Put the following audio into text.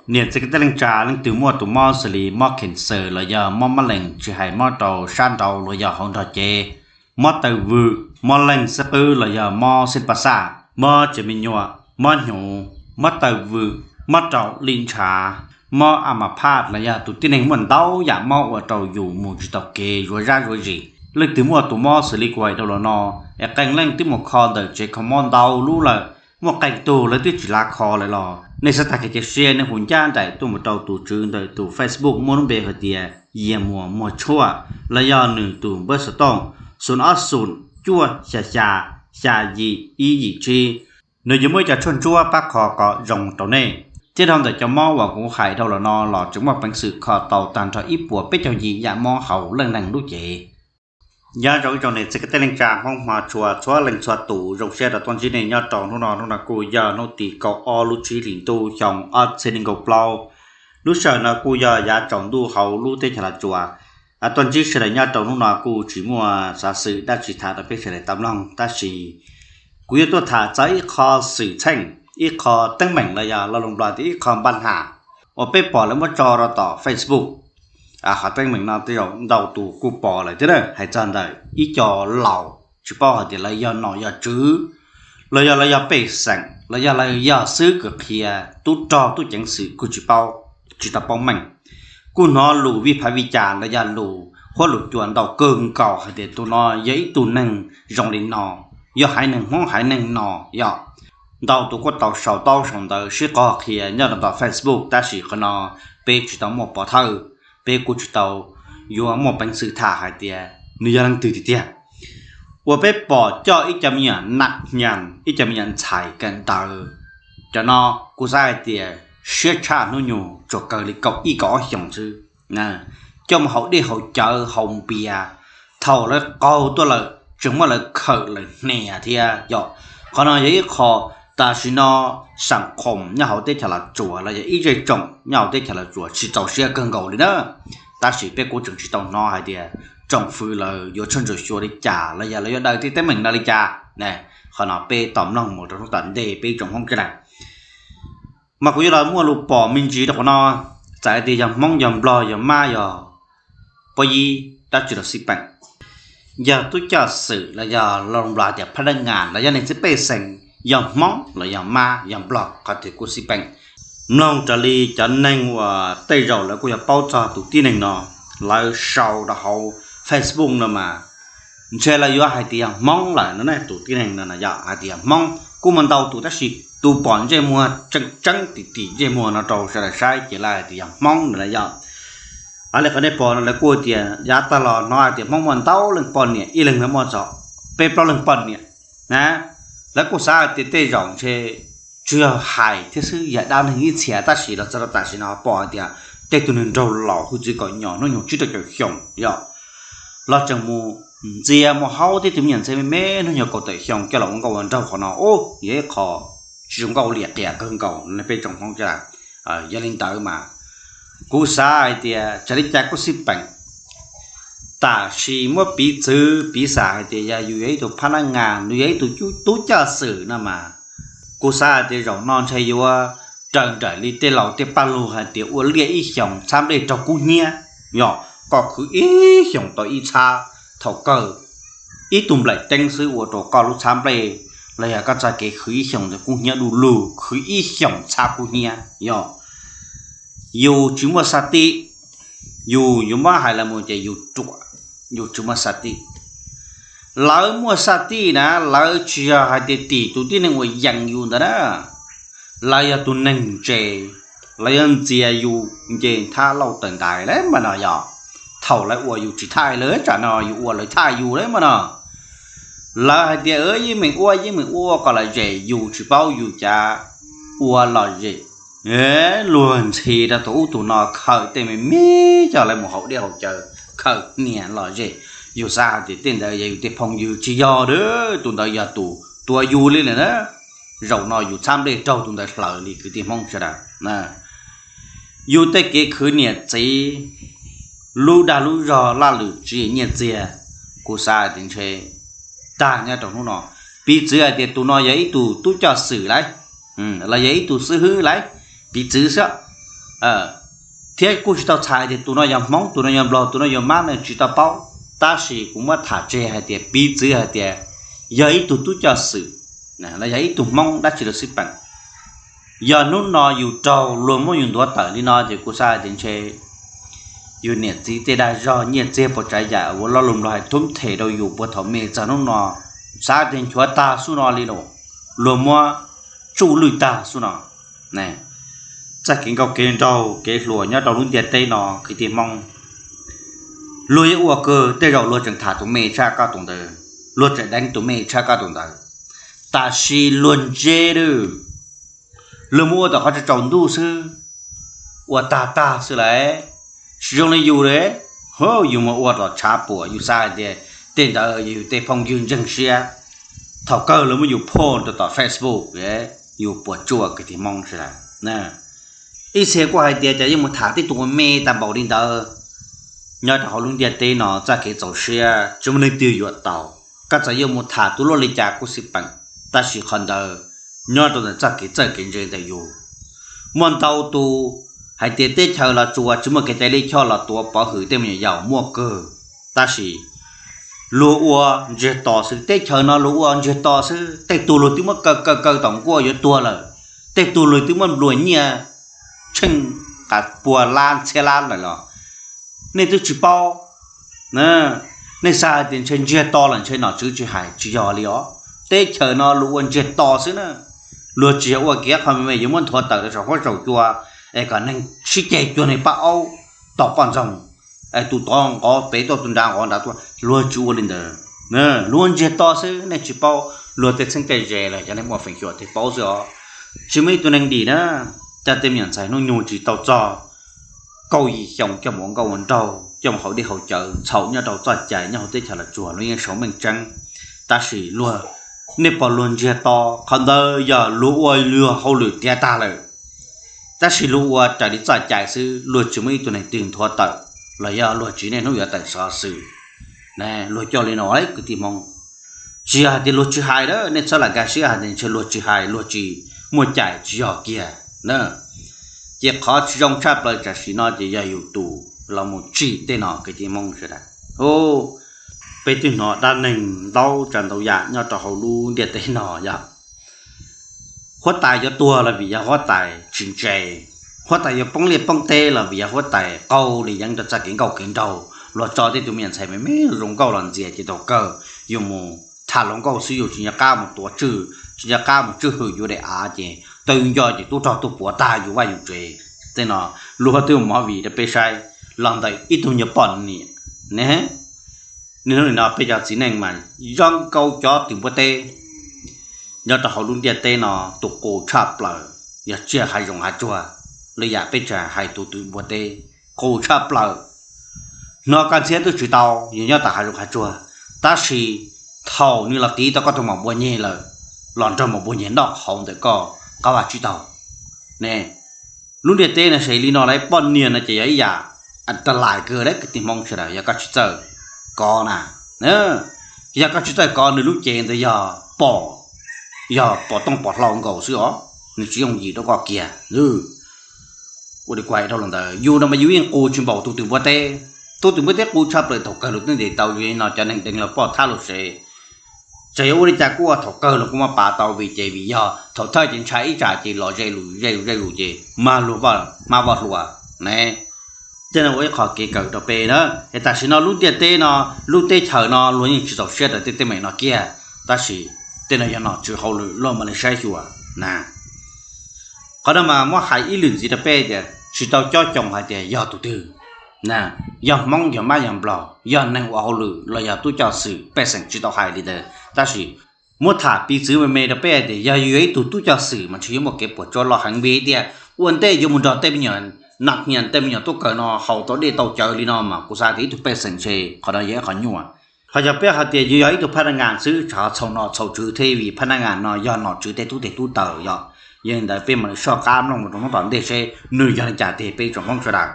Niam txiv kwv tij neej tsa, leej twg muaj tus mob xws li mob khees xws los yog mob mab lees, tsis hais mob rau sab nraud los yog hauv nrog cev, mob taw vwm, mob leeg xib qwb los yog mob xib pas xaj, mob tsev me nyuam, mob hnyuv, mob taw vwm, mob raum lim ntshav, mob a ma phaj los yog tus tib neeg muaj ntau yam mob ua rau yus mus tsis tau kev zuav zab zuav zis. Leej twg muaj tus mob xws li kuv hais dhau los no, es qee leej twb mus kho ntawm tsev kho mob ntau lub lawm, muaj qee tug lawv twb tsis lav kho lawm los nej xav tag kev cia siab, nej hu ncaj nraim tuaj mus rau tus tswv ntawm tus Facebook muaj lub npe hais tias Yias Muas Muag Tshuaj, los yog nws tus npawb xov tooj xoom ob xoom cuaj xya xya xya yim ib yim tsib. Nws yuav muab cov tshuaj ntsuab pab kho kom zoo rau nej. Thiab dhau ntawm cov mob uas kuv hais dhau los no los tseem muaj peev xwm kho tau tag nrho ib puas peb caug yim yam mob hauv leej neeg lub cev. Nyob zoo ib tsoom niam txiv kwv tij neej tsa Hmoob Hmoob tshua txhua leej txhua tus, zoo siab rau tuaj ntsib nej nyob rau hnub no. Hnub no kuj yog hnub tim kaum ob lub tsib hlis ntuj xyoo ob txhiab nees nkaum plaub. Lub sij hawm no kuj yog yav tsaus ntuj hauv lub teb chaws Los Tsuas. Tuaj ntsib sawv daws nyob rau hnub no kuj tsis muaj xov xwm dab tsi tham rau peb sawv daws tau mloog, tab sis kuv yuav tuaj tham txog ib qho xwm txheej, ib qho teeb meem los yog lo lus Nplog tias ib qho npaj ham uas peb pom lawv muab tso rau tom Facebook. Qhov teeb meem no tej zaum ntau tus kuj pom lawm thiab na, hais txog ntawm ib co laus tsis paub hais tias lawv yog nom yog tswv los yog lawv yog pej xeem los yog lawv yog xib hwb kws qhia, tub rog tub ceev xwm kuj tsis paub, tsis tau paub meej, kuj hnov lus vij phav vij cas los yog lus huab lus cua ntau kawg nkaus hais tias tus no yog ib tug neeg zoo li no, yog haiv neeg Hmoob haiv neeg no yog. Ntau tus kuj tau sau taub sau ntawv sib qog qhia nyob rau tom Facebook, tab sis qhov no peb tsis tau muaj pov thawj, peb kuj tsis tau yuav muaj peev xwm tham hais tias nws yog leej twg tiag tiag. Uas peb pom coj ib co me nyuam nam nyas, ib co me nyuam ntxhais kawm ntawv, cov no kuv xav hais tias siab tshaj hnub nyoog tsuas kawg li kaum ib kaum ob xyoos xwb, coj mus haus dej haus cawv haus npias, thaum lawv qaug tuaj lawm tseem muab lawv khawm lawv hnia thiab yom. Qhov no yog ib qho tam sim no xam khoom nyob hauv teb chaws Los Tsuas los yog ib zej tsoom nyob hauv teb chaws Los Tsuas tsis txaus siab kawg nkaus li na. Tab sis peb kuj tseem tsis tau hnov hais tias tsoom fwv lawv yuav tshuaj ntsuam xyuas li cas los yog lawv yuav daws tej teeb meem no li cas. Qhov no peb tos mloog mus rau hnub tom ntej peb ib tsoom Hmoob sawv daws. Mas kuv yuav los muaj lus pom me ntsis rau qhov no, txawm hais tias yog Hmoob yog Nplog yog Mab yog pob yib dab tsi los xij peem, yog tub coj xwm los yog lo lus Nplog tias phab dab ngas los yog neeg txiv pej xeem, yog Hmoob los yog Mab yog Nplog qhov twg kuj xij peem. Mloog raws li cov neeg uas tej zaum lawv kuj yog paub txog tus tib neeg no, lawv sau rau hauv Facebook no mas ntshe lawv yuav hais tias yog Hmoob lawm no ne. Tus tib neeg no yog hais tias yog Hmoob kuj muaj ntau tus, tab sis tus pom ntsej muag tseeb tseeb tim tim ntsej muag no rau sawv daws saib ces lawv hais tias yog Hmoob no na yom. Li qhov nej pom no lawv kuj tias yav tag los hnov hais tias Hmoob muaj ntau leej poj niam, ib leeg muaj txog peb plaub leeg poj niam na. Lawv kuj xav hais tias tej zaum ntshe tsuas yog hais thiab xwb, yog dab neeg ib txhia, tab sis los txog rau tam sim no pom hais tias tej tug neeg nraug laus hwj txwv kom nyom hnub nyoog tsib rau caum xyoo yom, los tseem mus ntxias mus haub tej tug me nyuam ntxhais me me hnub nyoog kaum tawm xyoo coj los ua nkauj ua nraug. Qhov no ub yog ib qho tsis zoo nkauj liam qias kawg nkaus peb tsoom Hmoob sawv daws. Yog li ntawd mas kuv xav hais tias txawm li cas kuj xij peem, tam sim muab piv txwv piv xam hais tias yog yus yog ib tug phab nab ngas, nws yog ib tug tub coj xwm no mas, kuv xav hais tias zaum no ntshe yuav raws nraim li tej laus tej paj lug hais tias ua liaj ib xyoos txhab nplej raug kub hnyiab. Yog koj khwv ib xyoos tau ib txhab, thaum kawg ib tug nplaim teeb xwb ua rau koj lub txhab nplej, los yog koj txoj kev khwv ib xyoos ntawd kub hnyiab du lug, khwv ib xyoos txhab kub hnyiab. Yog yus tsis muaj xab tij, yus yuav muab hais los mus ces yus ruam, yus tsis muaj xab tij. Lawv muaj xab tij na, lawv tsis yog hais tias tim tus tib neeg uas yees yus ntawd na, lawv yog tus neeg ntse, lawv yuav ntxias yus nce nthab lauj tawm ntaiv lawm mas no yog. Thaum lawv ua yus tsis thaij lawv, tsam no yus ua lawv thaij yus lawm mas no. Lawv hais tias yeej meem ua yeej meem ua kom lom zem, yus tsis paub yus cav ua lom zem. Luag ntxhi rau tus ub tus no khawm tej me me coj lawv mus haus dej haus cawv, khawm niam lom zem. Yus xav hais tias tej ntawd yog yus tej phooj ywg, tsis yog, tus ntawd yog tus tua yus li lawm na. Zaum no yus txhab nplej raug tus ntawd hlawv li kwv tij Hmoob sawv daws. Yus tej kev khwv niam txiv, lub dag lub zog laj lwm tsis nyiaj txiag, kuv xav hais tias ntshe tag nyob rau hnub no. Piv txwv hais tias tus no yog ib tug tub coj xwm lauj, los yog ib tug xib hwb lauj, piv txwv xwb. thiab kuj tsis tau txhais tias tus no yog Hmoob, tus no yog Nplog, tus no yog Mab no tsis tau paub. Tab sis kuv muab tham tseg hais tias piv txwv hais tias yog ib tug tub coj xwm, los yog ib tug Hmoob dab tsi los xij peem, yog hnub no yus raug luag muab yus nthuav tawm li no ces kuv xav hais tias ntshe yus niam txiv tej dag zog nyiaj txiag puas tsav yam uas lo lus Nplog hais thub them rau yus puag thaum me txog hnub no, xav tias nchuav tag xub no li lawm, luag muab tsuj lwj tag xub no. Txoj kev nkauj kev nraug kev hluas nyob rau lub ntiaj teb no kwv tij Hmoob, luag yuav ua kawg, tej zaum luag tseem tham tus me tshaj koj tus ntawd, luag tseem deev tus me tshaj koj tus ntawd, tab sis luag ntse lawm, luag mus ua tom qhov tsaus ntuj xwb, ua tag tag xwb lawm. Tsis zoo li yus li, yus mus ua tom tshav puam, yus xav hais tias tej ntawd yog yus tej phooj ywg ntseeg siab, thaum kawg luag muab yus post rau tom Facebook, yus puas tsuaj kwv tij Hmoob sawv daws. Ib txhia kuj hais tias cas yeej mus tham tej tus uas me tag npaum li ntawd. Nyob rau hauv lub ntiaj teb no txoj kev txaus siab tsis muaj leej twg yuav tau. Koj txawm yuav mus tham tus luaj li cas kuj xij peem, tab sis qhov ntawd nyob rau ntawm txoj kev txawj kev ntse ntawm yus. Muaj ntau tus hais tias teb chaws los tsuas tsis muaj kev cai lij choj los tuav pov hwm tej me nyuam yaus muaj kawg, tab sis luag ua ntsiag to xwb, teb chaws no luag ua ntsiag to xwb. Tej tug luag twb muab kaw kaw kaw tom nkuaj yuav tuag lawm, tej tug luag twb muab nplua nyiaj tsheej pua lab txhiab lab lawm los nej twb tsis paub. Nej xav hais tias ntshe ntsiag to lawm ntshe nom tswv tsis hais, tsis yog li os. Teb chaws no luag ua ntsiag to xwb na. Luag tsis yog ua kiag qhov me me yuav muab nthuav tawm rau saum huab saum cua es kom neeg sib ceg cuag neeg paj aub tom poj ntxoog, tus tod nqov pem tuaj tus nrad nqov nrad tuaj, luag tsis ua li ntawd. Luag ua ntsiag to xwb, nej tsis paub. Luag tej txheeb tej ze los cov neeg muaj feem xyuam thiaj paub xwb os. Tsis muaj ib tug neeg dim na, coj tej me nyuam ntxhais hnub nyoog tsis tau txog kaum yim xyoo coj mus ua nkauj ua nraug, coj mus haus dej haus cawv txhaum nyob rau txoj cai nyob hauv teb chaws los tsuas luag yeej sau meej tseeb. Tab sis luag, nej pom luag ntsiag to, qhov ntawd yog luag ua luag hauj lwm tiav tag lawm, tab sis luag ua raws li txoj cai xwb, luag tsis muaj ib tug neeg twg nthuav tawm los yog luag tsis niaj hnub yuav tawm xov xwm. Luag coj li no kwv tij Hmoob, tsis yog hais tias luag tsis hais na, nej txhob lam nkag siab hais tias ntshe luag tsis hais, luag tsis muaj cai, tsis yog kiag na. Ces qhov tsis zoo tshaj plaws tam sim no ces yog yus tus los mus tsim tej no kwv tij Hmoob sawv daws. Peb twb hnov dab neeg ntau tsav ntau yam nyob rau hauv lub ntiaj teb no yog huab tais yuav tuag los vim yog huab tais tsis ntse, huab tais yuav poob liaj poob teb los vim yog huab tais qaug li yeeb rau txoj kev nkauj kev nraug, luag tso tej tus me nyuam ntxhais me me zoo nkauj los ntxias ces thaum kawg yus mus tham hluas nkauj xwb, yus tsis nco qab mus tuav tswj, tsis nco qab mus tswj hwm yus daim av ces tau yus nco ces tub rog tuaj puav tag yus vaj yus tsev. Tej no luag twb ua movie rau peb saib los ntawm ib tug nyuag poj niam ne. Niaj hnub nim no peb cov txiv neej mas zoo nkaus cov twm npua teb. Nyob rau hauv lub ntiaj teb no tus qus tshaj plaws yog tsiaj hav zoov hav tsuag, li yam peb tseem hais tus twm npua teb, qus tshaj plaws. Hnov kaj ntxhiab twb tsis tau, yog nyob tom hav zoov hav tsuag, tab sis thaum nws los tiv tau koj tus maum npua nyeg lawm, los nrog maum npua nyeg noj qhauv ntawm koj qab vaj tsib taug ne. Lub ntiaj teb no ces li no lawm, poj niam no ces yog ib yam tas lais kawg lawm kwv tij Hmoob sawv daws, yog koj tsis txawj kov na, yog koj tsis txawj kov nws lub cev ntawd yog pom, yog pom tooj pom hlau nkaus xwb os, nws tsis yooj yim rau koj kiag. Ua li kuv hais dhau los ntawd, yus no mas yus yeej qus tsis npaum tus twm npua teb. Tus twm npua teb qus tshaj plaws, thaum kawg lus twb ntes tau yus no cov neeg deev los poj thab los sev. Txawm yuav ua li cas kuj ua, thaum kawg los kuj muab pav tau vim ces vim yog thaum thawj ces ntshai ib tsam ces los ze lus ze lus ze lus ces mag luag, mag voj hlua ne. Tej no ua ib qho kev kawm rau peb na. Es tam sim no lub ntiaj teb no, lub teb chaws no luag yeej tsis txaus siab rau tej teeb meem no kiag, tab sis tej no yog nom tswv hauj lwm luag mam li saib xyuas na. Qhov no mas muab hais ib lwm ntxiv rau peb tias tsis tau cob coo hais tias yog tus twg, yog Hmoob yog Mab yog Nplog, yog neeg ua hauj lwm los yog tub coj xwm, pej xeem tsis tau hais li ntawd, tab sis muab tham piv txwv me me rau peb hais tias yog yus yog ib tug tub coj xwm mas ntshe yuav muaj kev puas tsuaj loj heev vim tias ua ntej yuav mus nrog tej me nyuam nam nyiam, tej me nyuam tub kawg no haus tau dej tau cawv li no mas kuv xav tias ib tug pej xeem ntshe qhov no yog ib qhov nyuaj. Ho yog peb hais tias yus yog ib tug phab naj ngas xwb, tsam txhaum nom txhaum tswv thiab vim phab naj ngas no yog nom tswv tej tub tes tub taw yog. Yog li ntawd peb mam li soj qab mloog mus rau hnub tom ntej seb nws yog li cas tiag peb tsoom Hmoob sawv daws.